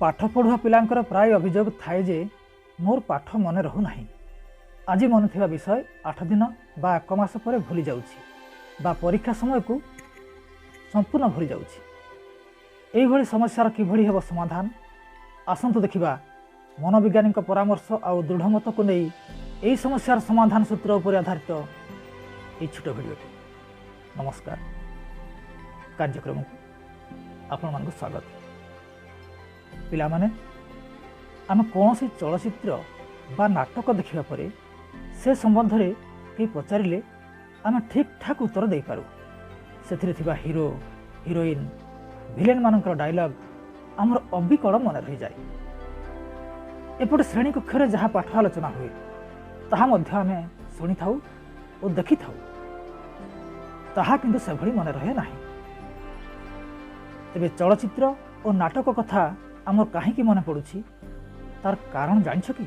ପାଠ ପଢ଼ୁଆ ପିଲାଙ୍କର ପ୍ରାୟ ଅଭିଯୋଗ ଥାଏ ଯେ ମୋର ପାଠ ମନେ ରହୁନାହିଁ। ଆଜି ମନେ ଥିବା ବିଷୟ 8 ଦିନ ବା 1 ମାସ ପରେ ଭୁଲି ଯାଉଛି ବା ପରୀକ୍ଷା ସମୟକୁ ସମ୍ପୂର୍ଣ୍ଣ ଭୁଲି ଯାଉଛି। ଏଇଭଳି ସମସ୍ୟାର କିଭଳି ହେବ ସମାଧାନ, ଆସନ୍ତୁ ଦେଖିବା ମନୋବିଜ୍ଞାନୀଙ୍କ ପରାମର୍ଶ ଆଉ ଦୃଢ଼ମତକୁ ନେଇ ଏହି ସମସ୍ୟାର ସମାଧାନ ସୂତ୍ର ଉପରେ ଆଧାରିତ ଏହି ଛୋଟ ଭିଡ଼ିଓଟି। ନମସ୍କାର, କାର୍ଯ୍ୟକ୍ରମକୁ ଆପଣମାନଙ୍କୁ ସ୍ୱାଗତ। ପିଲାମାନେ, ଆମେ କୌଣସି ଚଳଚ୍ଚିତ୍ର ବା ନାଟକ ଦେଖିବା ପରେ ସେ ସମ୍ବନ୍ଧରେ କେହି ପଚାରିଲେ ଆମେ ଠିକ୍ ଠାକ୍ ଉତ୍ତର ଦେଇପାରୁ। ସେଥିରେ ଥିବା ହିରୋ, ହିରୋଇନ୍, ଭିଲେନ୍ମାନଙ୍କର ଡାଇଲଗ୍ ଆମର ଅବିକଳ ମନେ ରହିଯାଏ। ଏପଟେ ଶ୍ରେଣୀ କକ୍ଷରେ ଯାହା ପାଠ ଆଲୋଚନା ହୁଏ ତାହା ମଧ୍ୟ ଆମେ ଶୁଣିଥାଉ ଓ ଦେଖିଥାଉ, ତାହା କିନ୍ତୁ ସେଭଳି ମନେ ରହେ ନାହିଁ। ତେବେ ଚଳଚ୍ଚିତ୍ର ଓ ନାଟକ କଥା ଆମର କାହିଁକି ମନେ ପଡ଼ୁଛି, ତାର କାରଣ ଜାଣିଛ କି?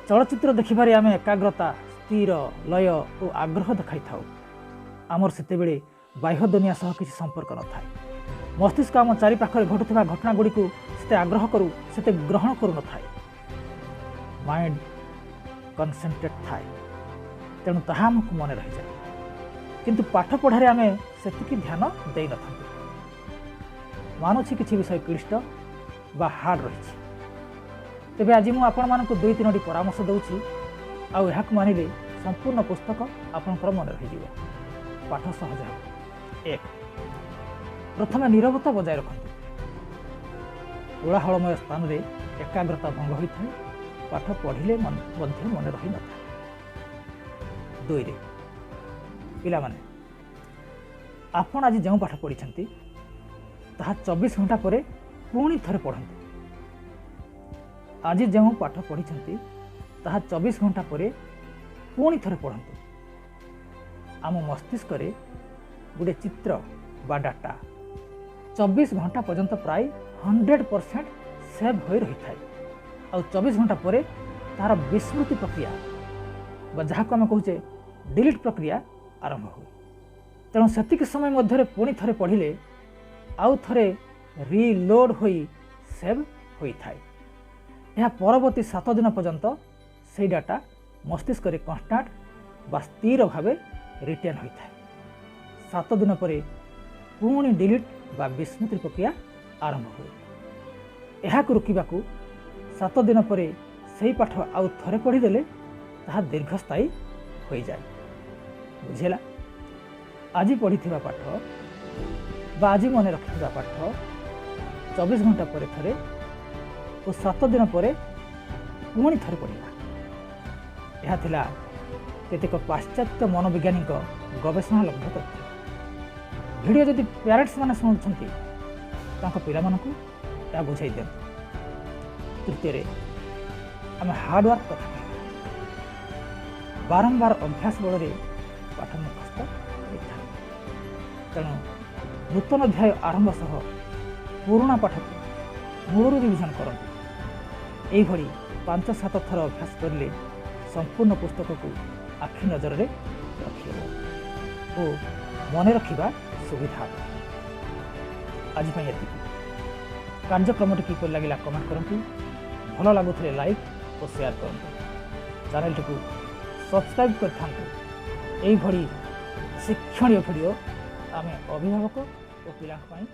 ଚଳଚ୍ଚିତ୍ର ଦେଖିବାରେ ଆମେ ଏକାଗ୍ରତା, ସ୍ଥିର, ଲୟ ଓ ଆଗ୍ରହ ଦେଖାଇଥାଉ। ଆମର ସେତେବେଳେ ବାହ୍ୟ ଦୁନିଆ ସହ କିଛି ସମ୍ପର୍କ ନଥାଏ। ମସ୍ତିଷ୍କ ଆମ ଚାରିପାଖରେ ଘଟୁଥିବା ଘଟଣାଗୁଡ଼ିକୁ ସେତେ ଆଗ୍ରହ କରୁ ସେତେ ଗ୍ରହଣ କରୁନଥାଏ। ମାଇଣ୍ଡ କନସେନ୍ଟ୍ରେଟ୍ ଥାଏ, ତେଣୁ ତାହା ଆମକୁ ମନେ ରହିଯାଏ। କିନ୍ତୁ ପାଠ ପଢ଼ାରେ ଆମେ ସେତିକି ଧ୍ୟାନ ଦେଇନଥାନ୍ତି। ମାନୁଛି କିଛି ବିଷୟ କ୍ଲିଷ୍ଟ ବା ହାର୍ଡ଼ ରହିଛି। ତେବେ ଆଜି ମୁଁ ଆପଣମାନଙ୍କୁ 2 3ଟି ପରାମର୍ଶ ଦେଉଛି, ଆଉ ଏହାକୁ ମାନିଲେ ସମ୍ପୂର୍ଣ୍ଣ ପୁସ୍ତକ ଆପଣଙ୍କର ମନେ ରହିଯିବ, ପାଠ ସହଜ ହେବ। 1, ପ୍ରଥମେ ନୀରବତା ବଜାୟ ରଖନ୍ତୁ। କୋଳାହଳମୟ ସ୍ଥାନରେ ଏକାଗ୍ରତା ଭଙ୍ଗ ହୋଇଥାଏ, ପାଠ ପଢ଼ିଲେ ମଧ୍ୟ ମନେ ରହିନଥାଏ। 2, ପିଲାମାନେ, ଆପଣ ଆଜି ଯେଉଁ ପାଠ ପଢ଼ିଛନ୍ତି ତାହା 24 ଘଣ୍ଟା ପରେ ପୁଣି ଥରେ ପଢ଼ନ୍ତୁ। ଆଜି ଯେଉଁ ପାଠ ପଢ଼ିଛନ୍ତି ତାହା 24 ଘଣ୍ଟା ପରେ ପୁଣି ଥରେ ପଢ଼ନ୍ତୁ। ଆମ ମସ୍ତିଷ୍କରେ ଗୋଟିଏ ଚିତ୍ର ବା ଡାଟା 24 ଘଣ୍ଟା ପର୍ଯ୍ୟନ୍ତ ପ୍ରାୟ 100% ସେଭ୍ ହୋଇ ରହିଥାଏ। ଆଉ 24 ଘଣ୍ଟା ପରେ ତାହାର ବିସ୍ମୃତି ପ୍ରକ୍ରିୟା ବା ଯାହାକୁ ଆମେ କହୁଛେ ଡିଲିଟ୍ ପ୍ରକ୍ରିୟା ଆରମ୍ଭ ହୁଏ। ତେଣୁ ସେତିକି ସମୟ ମଧ୍ୟରେ ପୁଣି ଥରେ ପଢ଼ିଲେ ଆଉ ଥରେ ରିଲୋଡ଼୍ ହୋଇ ସେଭ୍ ହୋଇଥାଏ। ଏହା ପରବର୍ତ୍ତୀ 7 ଦିନ ପର୍ଯ୍ୟନ୍ତ ସେଇ ଡାଟା ମସ୍ତିଷ୍କରେ କନଷ୍ଟାଣ୍ଟ ବା ସ୍ଥିର ଭାବେ ରିଟେନ୍ ହୋଇଥାଏ। 7 ଦିନ ପରେ ପୁଣି ଡିଲିଟ୍ ବା ବିସ୍ମୃତି ପ୍ରକ୍ରିୟା ଆରମ୍ଭ ହୁଏ। ଏହାକୁ ରୋକିବାକୁ 7 ଦିନ ପରେ ସେଇ ପାଠ ଆଉ ଥରେ ପଢ଼ିଦେଲେ ତାହା ଦୀର୍ଘସ୍ଥାୟୀ ହୋଇଯାଏ। ବୁଝିଲା? ଆଜି ପଢ଼ିଥିବା ପାଠ ବା ଆଜି ମନେ ରଖିଥିବା ପାଠ 24 ଘଣ୍ଟା ପରେ ଥରେ ଓ 7 ଦିନ ପରେ ପୁଣି ଥରେ ପଢ଼ିବା। ଏହା ଥିଲା କେତେକ ପାଶ୍ଚାତ୍ୟ ମନୋବିଜ୍ଞାନୀଙ୍କ ଗବେଷଣା ଲବ୍ଧ ତଥ୍ୟ। ଭିଡ଼ିଓ ଯଦି ପ୍ୟାରେଣ୍ଟସ୍ ମାନେ ଶୁଣୁଛନ୍ତି, ତାଙ୍କ ପିଲାମାନଙ୍କୁ ଏହା ବୁଝାଇ ଦିଅନ୍ତୁ। ତୃତୀୟରେ, ଆମେ ହାର୍ଡ଼ୱାର୍କ କଥା କହିବା। ବାରମ୍ବାର ଅଭ୍ୟାସ ବଳରେ ପାଠ ମୁଖସ୍ଥ ହୋଇଥାଏ। ତେଣୁ ନୂତନ ଅଧ୍ୟାୟ ଆରମ୍ଭ ସହ ପୁରୁଣା ପାଠକୁ ମୂଳରୁ ରିଭିଜନ୍ କରନ୍ତୁ। ଏଇଭଳି 5 7 ଥର ଅଭ୍ୟାସ କରିଲେ ସମ୍ପୂର୍ଣ୍ଣ ପୁସ୍ତକକୁ ଆଖି ନଜରରେ ରଖିହେବ ଓ ମନେ ରଖିବା ସୁବିଧା ହେବ। ଆଜି ପାଇଁ ଏତିକି। କାର୍ଯ୍ୟକ୍ରମଟି କିପରି ଲାଗିଲା କମେଣ୍ଟ କରନ୍ତୁ। ଭଲ ଲାଗୁଥିଲେ ଲାଇକ୍ ଓ ସେୟାର କରନ୍ତୁ। ଚ୍ୟାନେଲଟିକୁ ସବସ୍କ୍ରାଇବ୍ କରିଥାନ୍ତୁ। ଏଇଭଳି ଶିକ୍ଷଣୀୟ ଭିଡ଼ିଓ ଆମେ ଅଭିଭାବକ ଓ ପିଲାଙ୍କ ପାଇଁ